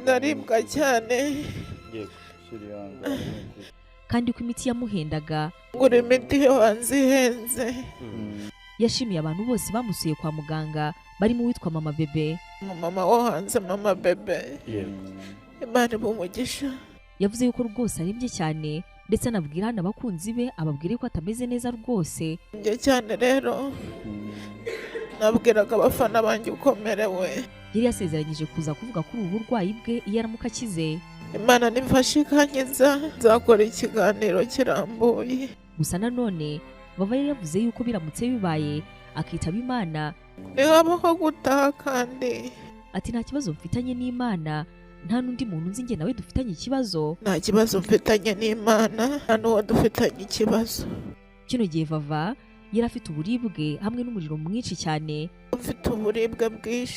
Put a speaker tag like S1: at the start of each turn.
S1: Ndaribwa cyane.
S2: Yego.
S3: Shira, ihangane, ni ukuri.
S4: Kandi ko imiti yamuhendaga.
S1: Ngura imiti yo hanze ihenze.
S4: Yashimiye abantu bose bamusuye kwa muganga, barimo uwitwa Mama Bebe.
S1: Umumama wo hanze, Mama Bebe, Imana iba umugisha.
S4: Yavuze yuko rwose arembye cyane, ndetse anabwira hano abakunzi be, ababwire ko atameze neza rwose.
S1: Njye cyane rero nabwiraga abafana banjye uko merewe.
S4: Yari yasezeranyije kuza kuvuga kuri ubu burwayi bwe iyo aramuka akize.
S1: Imana nimfashe ikankiza, nzakora ikiganiro kirambuye.
S4: Gusa nanone Vava yari yavuze yuko biramutse bibaye akitaba Imana,
S1: ntihabaho gutaha kandi.
S4: Ati: "Nta kibazo mfitanye n'Imana, nta n'undi muntu nzi njye nawe dufitanye ikibazo."
S1: Nta kibazo mfitanye n'Imana, nta n'uwo dufitanye ikibazo.
S4: Kino gihe Vava yari afite uburibwe hamwe n'umuriro mwinshi cyane.
S1: Mfite uburibwe bwinshi.